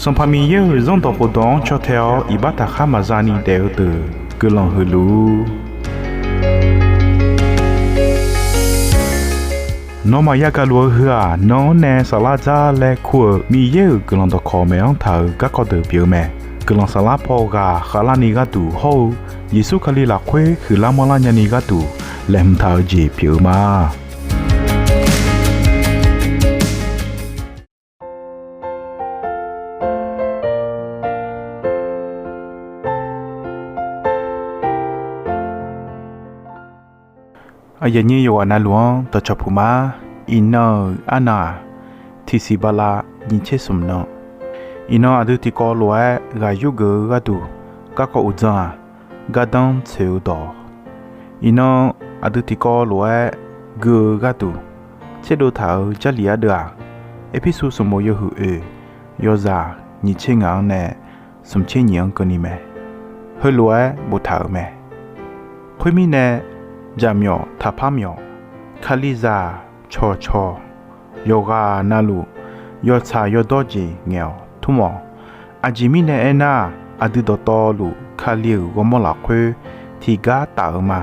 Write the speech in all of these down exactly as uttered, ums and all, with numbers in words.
Sanqpaq Miqyaer-euq Zanrdawq khofdawq-anr caw tae-awr iqbax taqkhar maqza ni daef-eu deuq guiqlanq huiq luf-ur. Nawmaf yagaq luf-eu heu-aq, nan-anr nae saflar dzar laer kur-euq Miqyaer-euq guiqlanq dawqkawq maeq-anr taq-euq garkawv deuq pyeuf-eu mae. Guiqlanq saflar paw ghaq khavlarni gharduq hawr-eu Yeqsur Kali lafkhoer huiqlar manrlar nyani gharduq laeqhmq taq-eu jeq pyeuf-eu ma. Aqyuif aqnyir yawqghaq navluf-anr dawqcawq puq ma. Iqnan-euq arnan-aq, tiqsiq bala nyiq tser smq nan. Iqnan aqdui tiqkawv lof-aer ghaq yurgeuf-eu gharduq garkawv uqdzan-aq, gardanr tsoeq-eu dawq. Iqnan aqdui tiqkawv lof-aer gui-eu gharduq tserdov taq-euq Jarlif ardeuv-aq, Erpersu sanqbof yawhuiq oeq yawzaq nyiq tser ngaq-anr nae smq tser nyiq-anr keuvni mae. Heulof-aer boftaq-euq mae. Khoermirnae, jaqmyawf taqpar myawf, Kalizaq cawqcawq, yawqghaq navluf yawtsaq yawdawr jeq ngaeq-awq tmr-awq. Aqjeq mirnae aernar-aq, aqdui dawqtawvluf Kali-euq ghawrmawr lafkhoer tiqgar taf-eu ma.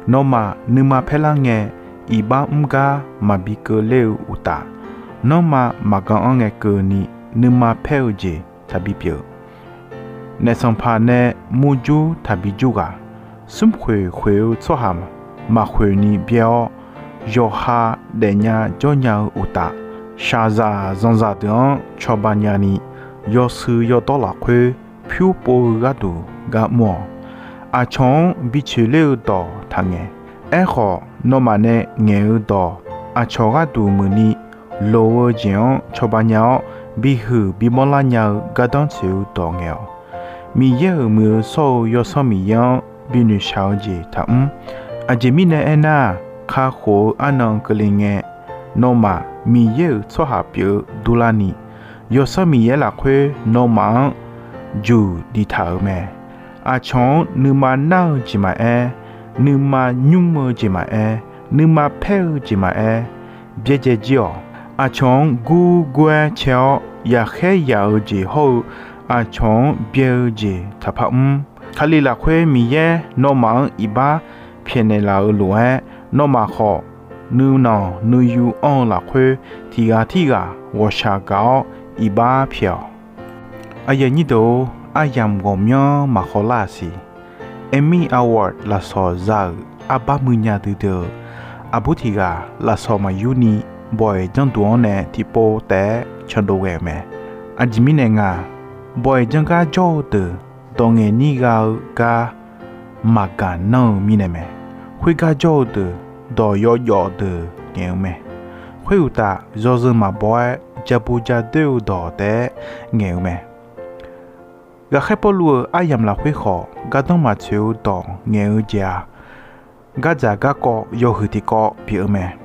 Nawmaf nuima paerlar ngae, iqbax mr gar maqbi keuvler-eu uqtaf, nanrma maqgan-anr ngae keuvni nuima paer-eu jeq taqbi pyeuf. Naef sanqpaq nae murjur taqbi jur ghaq, smrkhoeq khoeq-eu tsawrhaq maqkhoeq ni byaer-awr, yawqha daefnya jawrnya-eu uqtaf, shaqzaq zanqzaq deuq-anr cawba nyani, yawshuif yawdawr lafkhoer pyur pov-eu gharduq gar mr-awq. Aqcawq-anr bi coeqler-eu dawq taqngaeq. Aerkhawf, nawmaf nae ngaeq-eu dawq aqcawq gharduq muiqni, loq-eu jeq-anr cawba nya-awr, bihuiq bimanr lar nya-eu gardanr tsoeq-eu dawq ngaeq-awq. Miqyaer-euq muiq-eu shawr-eu Yawsanr Miqyaer-anr binoeq shaq-eu jeq taqmr. Aqjeq mirnae aernar-aq, kakhof-eu arnan keuvle ngae, nawmaf Miqyaer-euq tsawrhaq pyeuf-eu durlarni, Yawsanr Miqyaer lafkhoer nawmaf-anr juq diqtaq-euq mae. Aqcawq-anr nuima nar-eu jeq maqaer, nuima nymr-eu jeq maqaer, nuima paer-eu jeq maqaer, byaerdzae jir-awq. Aqcawq-anr gurgur-aer cae-awr, yaqkhaer yaq-eu jeq hawr-eu aqcawq-anr byae-eu jeq taqpar mr. Kali lafkhoer Miqyaer nawmaf-anr iqbax pyaeqnaeq laf-eu lof-aer, nawmaf khawf nuinanq nuiyu anr-eu lafkhoer tiq ghaq tirghaq ghawqshaq gaq-awr iqbax pyaeq-awq. Aqyuif aqnyir deuq-or, aryamq ghawqmyanr maqkhawvlar-aq siq. Emmy Award lafsawq za-euq arbar muinya duidui-eu aqbur tiq ghaq lafsawq maqyur ni Bawq-iq janrduq-anr nae tiqpov taef-aer candov ghae-euq mae. Aqjeq mirnae nga, Bawq-iq janrgar jawr-eu deuq dawq ngaeq nir gha-eu gar maqgaq nanr-eu mirnae mae. Khoergar jawr-eu deuq dawq yawjawf deuq ngaeq-eu mae. Khoeruqtaf, yawzeu maqbaw-aer jabu jadoer-eu dawq taef-aer ngaeq-eu mae. Ghaqkhaer Pawrluv-euq aryamq lafkhoer khawf, gardanr maqtsoeq-eu dawq ngaeq-eu jeq-aq, gardzaq garkawv yawhuiq tiqkawv pyeuf-eu mae.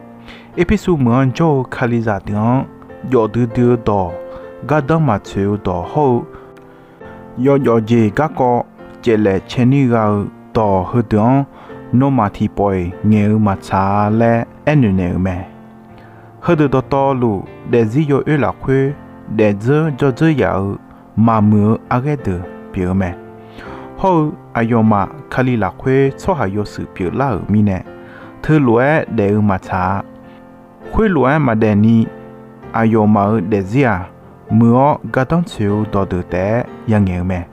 Erpersu meuq-anr jawr-eu Kalizaq deuq-anr jawf duidui-eu dawq, gardanr maqtsoeq-eu dawq hawr-eu, yawjawf jeq garkawv caevlaef cae nir gha-eu dawq heudeuq-anr nawmaf tiqpawf-iq ngaeq-eu maqtsaq-a laer aernoeq naeq-euq mae. Heudeuq dawqtawvluf, daefzir yawoer lafkhoer daefdzeur jawrdzeur yaf-eu maqmuiq-eu arghaer deuq pyeuf-eu mae. Hawr-eu, aqyawfmaf Kali lafkhoer tsawrhaq yawshuif pyeuflar-euq mirnae, teulof-aer daef-eu maqtsaq-a. Khoerlof-aer maqdaef ni, aqyawfmaf-euq daefzir-aq, muiq-awr gardanr tsoeq-eu dawqdeuq taef-aer yangaeq-eu mae.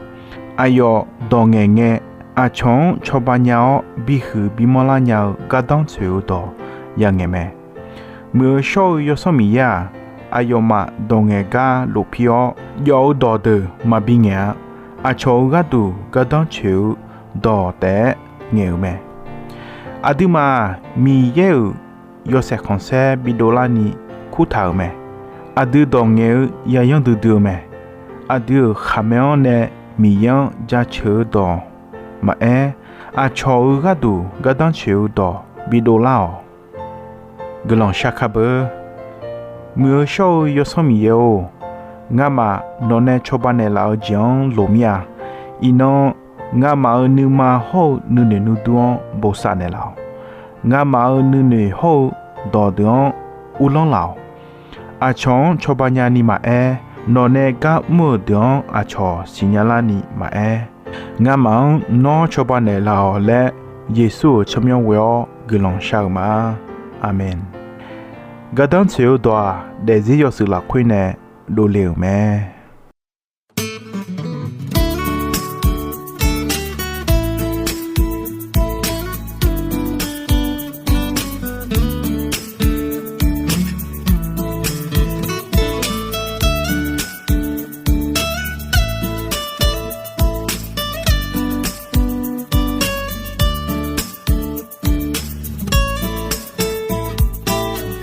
Aqyawf dawq ngaeq ngae, aqcawq-anr cawba nya-awr bihuiq bimanrlar nya-eu gardanr tsoeq-eu dawq yangaeq mae. Muiq-eu shawr-eu Yawsanr Miqyaer-aq, aqyawfmaf dawq ngaeq gar lofpir-awr, jawf-eu dawqdeuq maqbi ngaeq-a. Aqcawq-eu gharduq gardanr tsoeq-eu dawq taef-aer ngaeq-euq mae. Aqduimaf-aq, Miqyaer-euq yawshaef khanqsaer bidov larni kurtaq-euq mae. Aqdui dawq ngaeq-eu yayanr duidui-eu mae. Aqdui-euq khaqmae-anr nae Miqyaer-anr jaceuq-eu dawq maqaer, aqcawq-eu gharduq gardanr tsoeq-eu dawq bidov lar-awq. Guiqlanq shar kar beu. Muiq-eu shawr-eu Yawsanr Miqyaer-or, ngamaf nawq nae cawba naeqlaf-eu jeq-anr loq mir-a. Iqnan, ngamaf-euq nuima hawr-eu nuinoeq nuidur-anr bosav naeqlaf-awq. Ngamaf-euq nuinoeq hawr-eu dawqdeuq-anr uvlanr laf-awq. Aqcawq-anr cawba nyani maqaer, nawqnae gar mr-euq deuq-anr aqcawq siqnya larni maqaer, ngamaf-anr nawr cawba naeqlaf-awq laer, Yeqsur-euq tsawrmyanr ghoe-awr guiqlanq shar-eu ma. Aqmeq. Gardanr tsoeq-eu dawq-aq, daefzir yawshuif lafkhoer nae dovle-euq mae.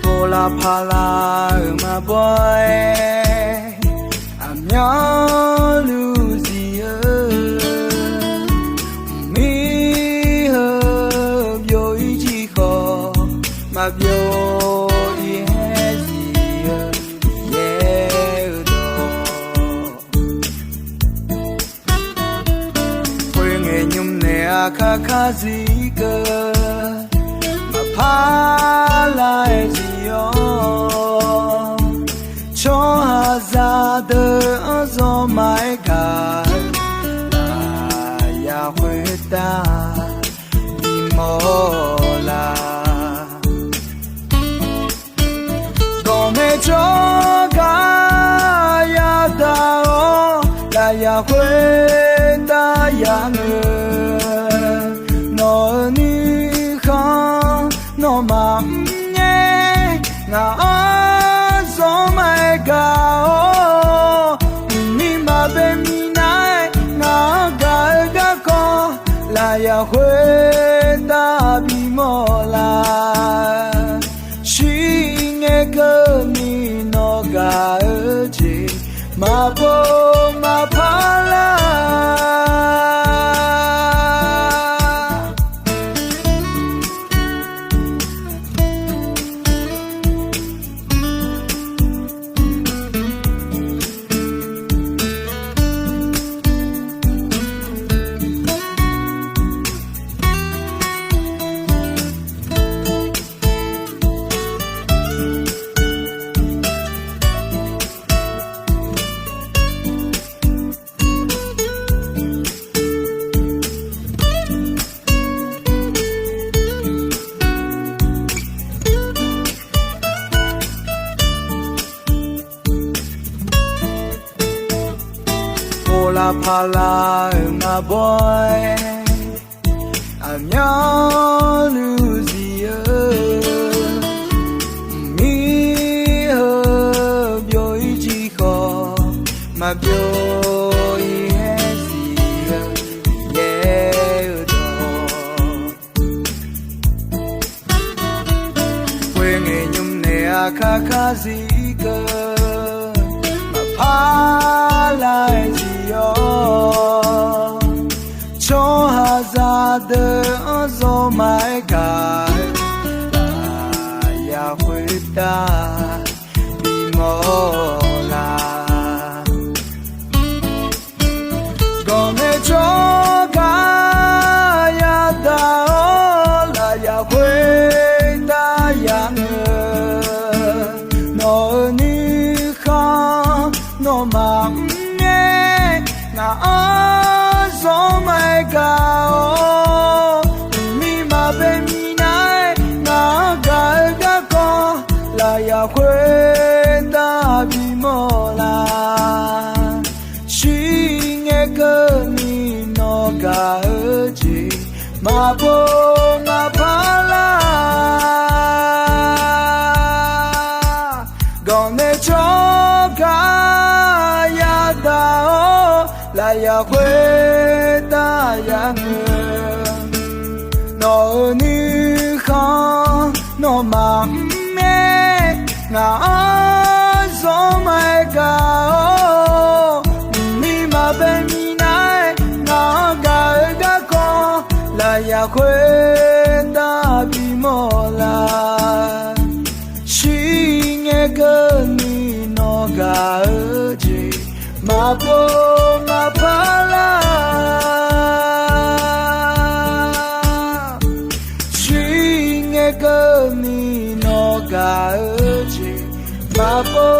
Povlav paqlav-euq maqbaw-aer, aqmyanluf zif-eu mqmir heu byov-ir jir khawf, maqbyov-ir haer zif-eu Miqyaer-euq dawq. Khoerngae nymr nae aqkar kar zir keuv, maqpar lar-aer zir-awr, tsawrhaqzaq deuq-anr zawr maqaer gaq-eu, lafyaq khoertav bimawr la. Dawqmaeq tsawrgaq yadaq-awr, lafyaq khoertav yamr-eu, nawq-euq nuikhanr nawmaf mrngae, ngaq-anr zawr maqaer gaq-awr, mqmir maqbae minav-aer ngaq-anr gaq-eu garkawv, lafyaq khoertav bimawr la. Shirngae keuvni nawq gaq-eu jeq, maqpov maqpar lar. Povlav paqlav-euq maqbaw-aer, aqmyanluf zif-eu mqmir heu byov-ir jir khawf, maqbyov-ir haer zif-eu Miqyaer-euq dawq. Khoerngae nymr nae aqkar kar zir keuv, maqpar lar-aer zir-awr, tsawrhaqzaq deuq-anr zawr maqaer gaq-eu, lafyaq khoertav bimawr la. Gawqmaeq tsawrgaq yadaq-awr, lafyaq khoertav yamr-eu, nawq-euq nuikhanr nawmaf mrngae, ngaq-anr zawr maqaer gaq-awr, mqmir maqbae minav-aer ngaq-anr gaq-eu garkawv, lafyaq khoertav bimawr la. Shirngae keuvni nawq gaq-eu jeq, maqpov maqpar lar. Gawqmaeq tsawrgaq yadaq-awr, lafyaq khoertav yamr-eu, nawq-euq nuikhanr nawmaf mrngae, ngaq-anr zawr maqaer gaq-awr, mqmir maqbae minav-aer ngaq-anr gaq-eu garkawv, lafyaq khoertav bimawr la. Shirngae keuvni nawq gaq-eu jeq, maqpov maqpar lar. Shirngae keuvni nawq gaq-eu jeq, maqpov